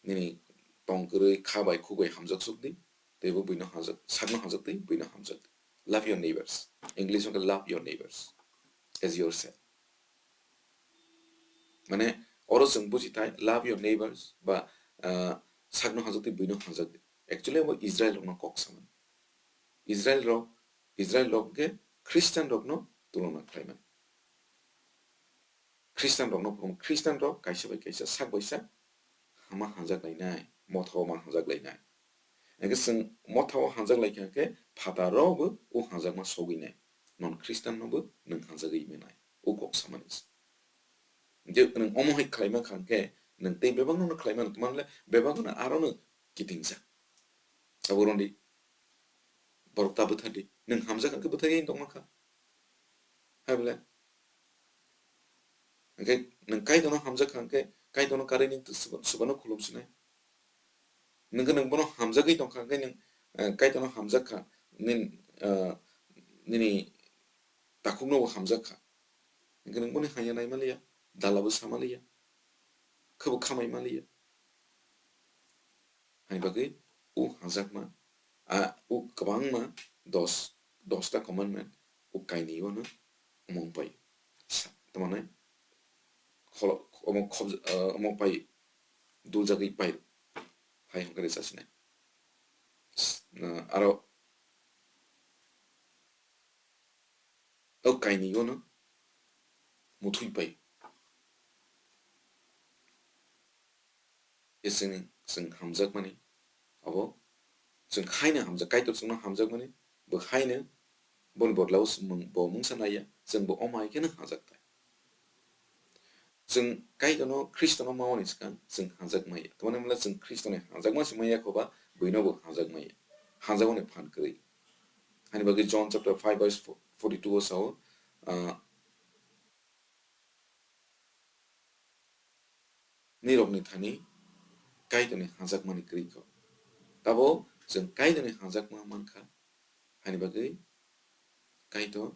nini tong kwrwi kha bai khuk bai hamjak sok di, teibo buino hamjak, sakno hamjak di, buino hamjak di. Love your neighbors. English wngkha love your neighbors as yourself. Mane oro chwng buji thai, love your neighbors ba, ah, sakno hamjak di, buino hamjak di. Actually abo Israel rokno kok samani. Israel rok, Israel rok hwnkhe Christian rokno tulona khlaimani. Khristian rokno phuru, Khristian rok kaisa bai kaisa, sak bai sak ma hanjak lainai, motha o ma hanjak lainai. Hingke chwng motha o hanjak lai kha khe phataro bo o hanjakma sogwi nai, non Khristian no bo nwng hanjagwi manai, o kok samani se. Hingke nwng omo hai khlai ma kha khe nwng tei bebak no khlai mano, tma le bebak no aro no kitingjak. Abo rwndi borok ta bwthar di, nwng hamjak kha khe bwthar wi tongma kha. Hai bole. Hingke nwng Kaitorno hamjak kha, hingke Kaitorno karwi nwng swba-, swbano khulum sinai. Nwng khe nwng bono hamjagwi tong kha, hingke nwng, eh, Kaitorno hamjak kha, nin-, eh, nini takhukno bo hamjak kha. Hingke nwng boni hamya nai maliya, dalabo sa maliya, khe bo khamai maliya. Hani bagwi o hamjakma, a, o kwbangma dos, dos ta commandment o kainwi o no omo wng pai. Sa-, tamo nai kholo-, omo khobj-, ah, omo pai duljagwi pai hai hwnkhe rwchapsinai. S-, ah, aro o kainwi o no muthwi pai. Chwng, chwng hamjakmani, abo chwng haino hamjak, Kaitor chwngno hamjakmani, bo haino boni bodolao chwng mung-, bo mungsa naiya, chwngbo omo hai kheno hamjak thai. Chwng Kaitorno, Khristono mamani swkang chwng hamjak maya. Tamoni hwnle chwng Khristoni hamjakma se maya khoba, buino bo hamjak maya. Hamjakmani phan kwrwi. Hani bagwi John chapter five verse forty-two o sao, ah, nirokni thani Kaitorni hamjakmani kwrwi kho. Tabo chwng Kaitorni hamjakma mankha, hani bagwi Kaitor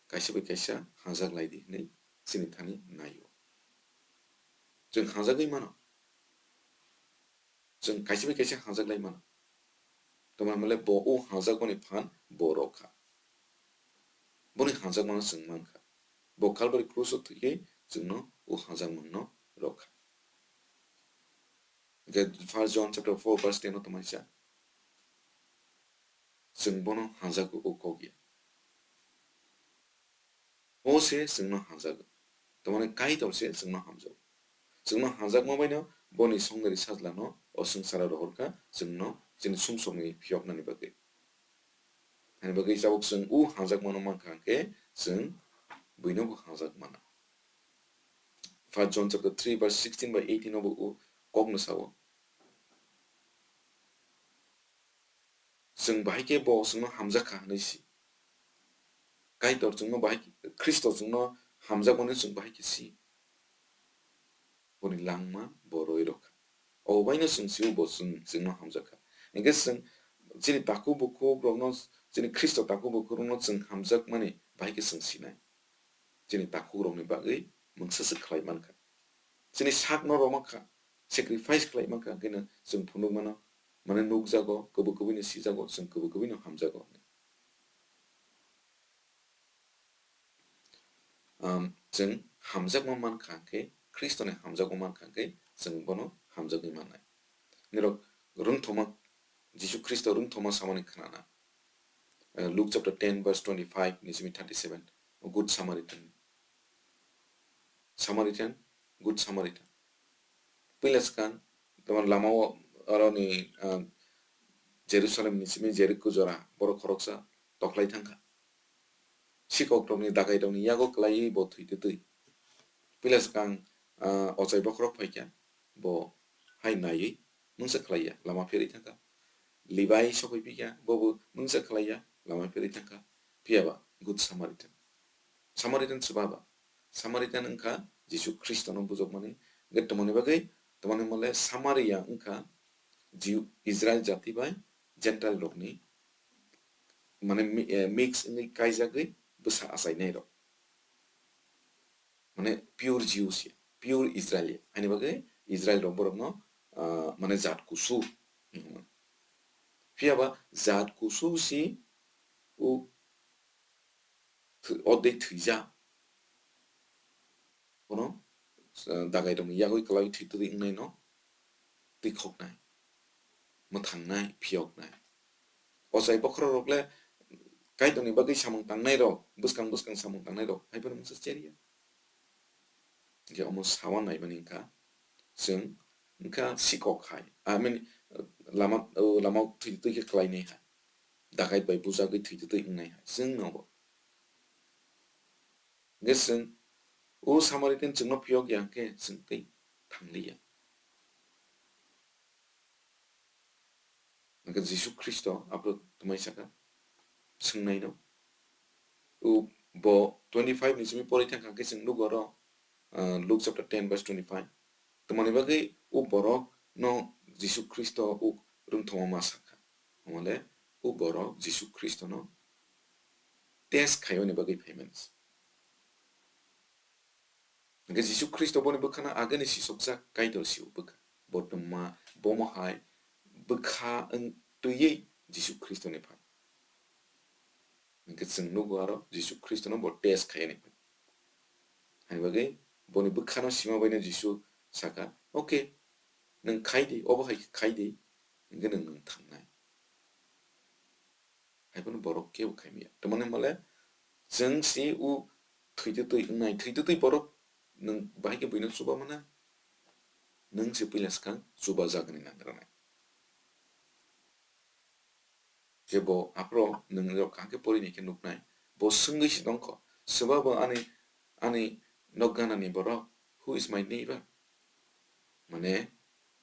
kaisa bai kaisa hamjak lai di hwnwi chini thani naio. Chwng hamjagwi mano. Chwng kaisa bai kaisa hamjak lai mano. Tamo hwnle bo o hamjakmani phan bo rw kha. Boni hamjakmano chwng man kha. Bo Calvary cross o thwiwi chwngno o hamjakmano rw kha. Hwnkhe First John chapter four verse ten o tongmani sa, chwng bono hamjago o kok ya. Bo se chwngno hamjago. Tamoni Kaitor se chwngno hamjago. Chwngno hamjakma baino boni songdari sajlano o swngcharo rohor kha, chwngno chini sumsokni phiyoknani bagwi. Hani bagwi tabuk chwng o hamjakmano mankha hwnkhe chwng buino bo hamjak mano. First John chapter three verse sixteen by eighteen o bo o kokno sao. Chwng bahai khe bo chwngno hamjak kha hwnwi si. Kaitor chwngno bahai khe, Khristo chwngno hamjakmani chwng bahai khe si. Boni langma bo rwi rw kha. Obo baino chwng sio bo chwng, chwngno hamjak kha. Hwnkhe chwng chini takhuk bukhuk rokno, chini Khristo takhuk bukhuk rokno chwng hamjakmani bahai khe chwng sinai. Chini takhuk rokni bagwi mungsa se khlai mankha. Chini sakno romok kha, sacrifice khlai mankha, hwnkhe no chwng phunuk mano, mane nukjago, kwbwi kwbwi no sijago, chwng kwbwi kwbwi no hamjago. Um, chwng hamjakma mankha hwnkhe, Khristoni hamjakma mankha hwnkhe, chwng bono hamjagwi mannai. Nirok rwngthoma, Jisu Khristo rwngthoma samani khnana. Uh, Luke chapter ten verse twenty-five ni simi thirty-seven, Good Samaritan. Samaritan, Good Samaritan. Puila swkang, tamo lama o, aro ni, ah, Jerusalem ni simi Jeriko jora borok khoroksa toklai thangkha. Sikok rokni dagai rokni yago kwlaiwi bo thwi twtwi. Puila swkang, ah, ochai bokhorok phaikha, bo hai naiwi mungsa khlaiya, lama pherwi thangkha. Levi sokoi phikha, bobo mungsa khlaiya, lama pherwi thangkha. Phiyaba Good Samaritan. Samaritan swbaba. Samaritan wngkha Jisu Khristono bujokmani. Hwnkhe tongmani bagwi, tongmani mole Samaria wngkha Jiu, Israel jati bai Gentile rokni, mane mi-, eh, mix wngwi kaijagwi bwsa achainai rok. Mane pure Jews ya, pure Israel ya. Ani bagwi Israel rok borokno, ah, mane jat kusu hinwi hwnmano. Phiyaba jat kusu si o thwi-, o tei thwijak. Bono, ah, dagai rokni yagwi kwlaiwi thwi twtwi wngnaino twikhoknai, mwthangnai, phiyoknai. Ochai bokhorok rok le Kaitorni bagwi samung tangnai rok, bwskang bwskang samung tangnai rok, hai phano mungsa cherya. Hingke omo sawan naimani wngkha, chwng wngkha sikok hai, I mean, lama, o lama thwi twi khe khlainai hai, dakai bai bujagwi thwi twi wngnai hai, chwng nobo. Hingke chwng o Samaritan chwngno phiyok ya hingke chwng tei thangliya. Hingke Jisu Khristo aphuru twmai saka, swngnaino. O bo twenty-five ni simi pori thangkha hingke chwng nugo oro, ah, Luke chapter ten verse twenty-five. Tamoni bagwi o borok no Jisu Khristo o rwngthoma ma sakha. Omole o borok Jisu Khristo no test khaiyoni bagwi phaimani. Hingke Jisu Khristo boni bwkhano agini sisokjak Kaitor si o bwkha. Bo twma, bomo hai bwkha wng twiwi Jisu Khristoni phai. Hingke chwng nugo aro Jisu Khristono bo test khaiyani phai. Hani bagwi boni bwkhano sima baino Jisu saka, "Okay, nwng khai di, obo hai khe khai di, hingke nwng, nwng thangnai." Haiphano borok kebo khaimaya. Tamoni hwnmale chwng si o thwi twi twi wngnai, thwi twi twi borok nwng bahai khe buino chuba mana? Nwng se puila swkang chuba jagani nangranai. Je bo aphuru nwng rok kaham khe porinai khe nuknai, bo swngwi se tongkho, "Swba bo ani, ani nok ganani borok, who is my neighbor?" Mane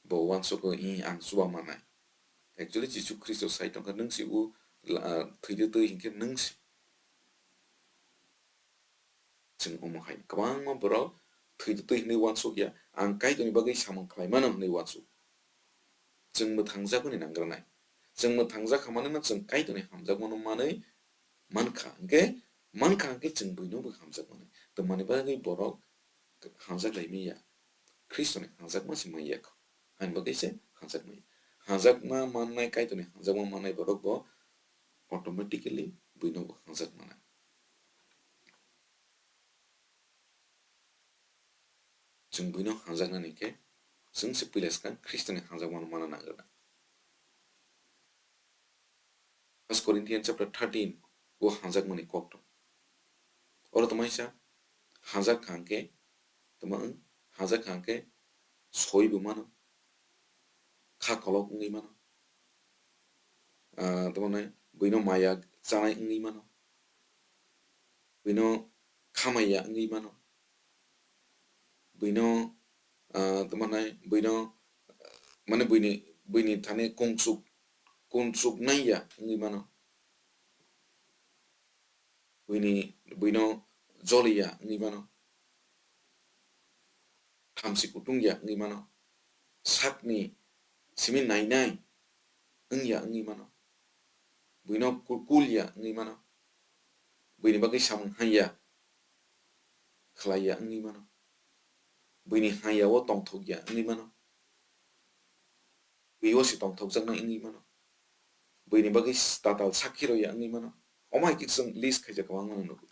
bo uansukgo, "I, ang chuba manai." Actually, Jisu Khristo sai tongkha, "Nwng si o la-, ah, thwi twi twi," hinkhe nwng si. Chwng omo hai kwbangma borok thwi twi twi hinwi uansuk ya, "Ang Kaitorni bagwi samung khlai mano," hinwi uansuk. Chwng mwthangjak hwnwi nangranai. Chwng mwthangjak kha manwi no chwng Kaitorni hamjakmano manwi mankha, hwnkhe mankha hwnkhe chwng buino bo hamjak manwi. Tamoni bagwi borok hamjak lai manya, Khristoni hamjakma se manya kho. Ani bagwi se hamjak manya. Hamjakma mannai, Kaitorni hamjakma mannai borok bo automatically buino bo hamjak manai. Chwng buino hamjaknani khe chwng se puila swkang Khristoni hamjakmano mana nangrwna. First Corinthians chapter thirteen o hamjakmani kok tong. Oro twmaisa hamjak kha hwnkhe, twma wng, hamjak kha hwnkhe soi bo mano, kha kolok wngwi mano, ah, tamo nai buino maya chanai wngwi mano, buino khamaiya wngwi mano, buino, ah, tamo nai buino, mane buini, buini thani kungsuk, kunsuk naiya wngwi mano, buini, buino joliya wngwi mano, thamchi kutung ya wngwi mano, sakni simi nainai wngya wngwi mano, buino ku-, kul ya wngwi mano, buini bagwi samung haiya khlaiya wngwi mano, buini haiya o tongthok ya wngwi mano, buio se tongthokjaknai wngwi mano, buini bagwi tatal sakhi rwya wngwi mano. Omo hai khe chwng list khaijak kwbangma nugo.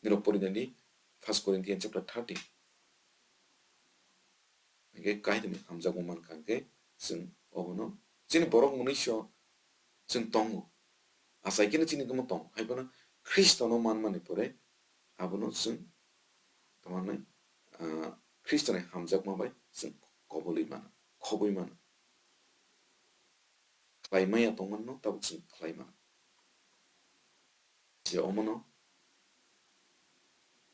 Nirok porinani First Corinthians chapter thirteen. Hingke Kaitorni hamjakma mankha hingke chwng obono chini borok mwnwiso chwng tongo. Achai kheno chini tongmo tongo. Haiphano Khristono manmani pore abono chwng tamo hwnwi, ah, Khristoni hamjakma bai chwng kobolwi mano, khobwi mano. Khlai maya tongmano tabuk chwng khlai mano. Je omono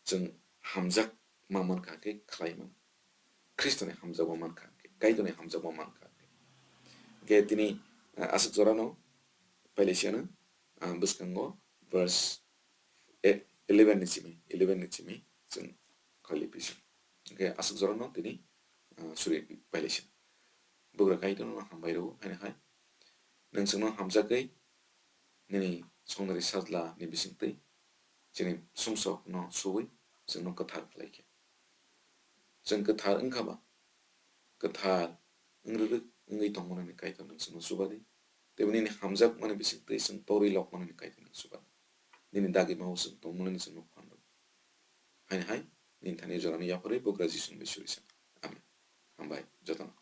chwng hamjakma mankha khe khlai mano. Khristoni hamjakma mankha khe, Kaitorni hamjakma mankha khe. Hingke tini, ah, aswk jorano pailai siya no, ah, bwskango verse e-, eleven ni simi, eleven ni simi chwng khailai pisa. Hingke aswk jorano tini, ah, suri pailai siya. Bugra Kaitorno hambai rwo, haino hai. Nwng chwngno hamjagwi nini songnari sajla ni bisingtwi chini sumsok no suwi chwngno kwthar khlai khe. Chwng kwthar wngkha ba, kwthar wng rwrwk wngwi tongmani Kaitor nwng chwngno chuba di. Tei nini hamjakmani bisingtwi chwng torwi lokmani Kaitor nwng chuba di. Nini dagimao chwng tongmani chwngno phan rw. Haino hai, nini thani jorani yapharwi bugra Jisu ni bai suri sa. Amen. Hambai jotono.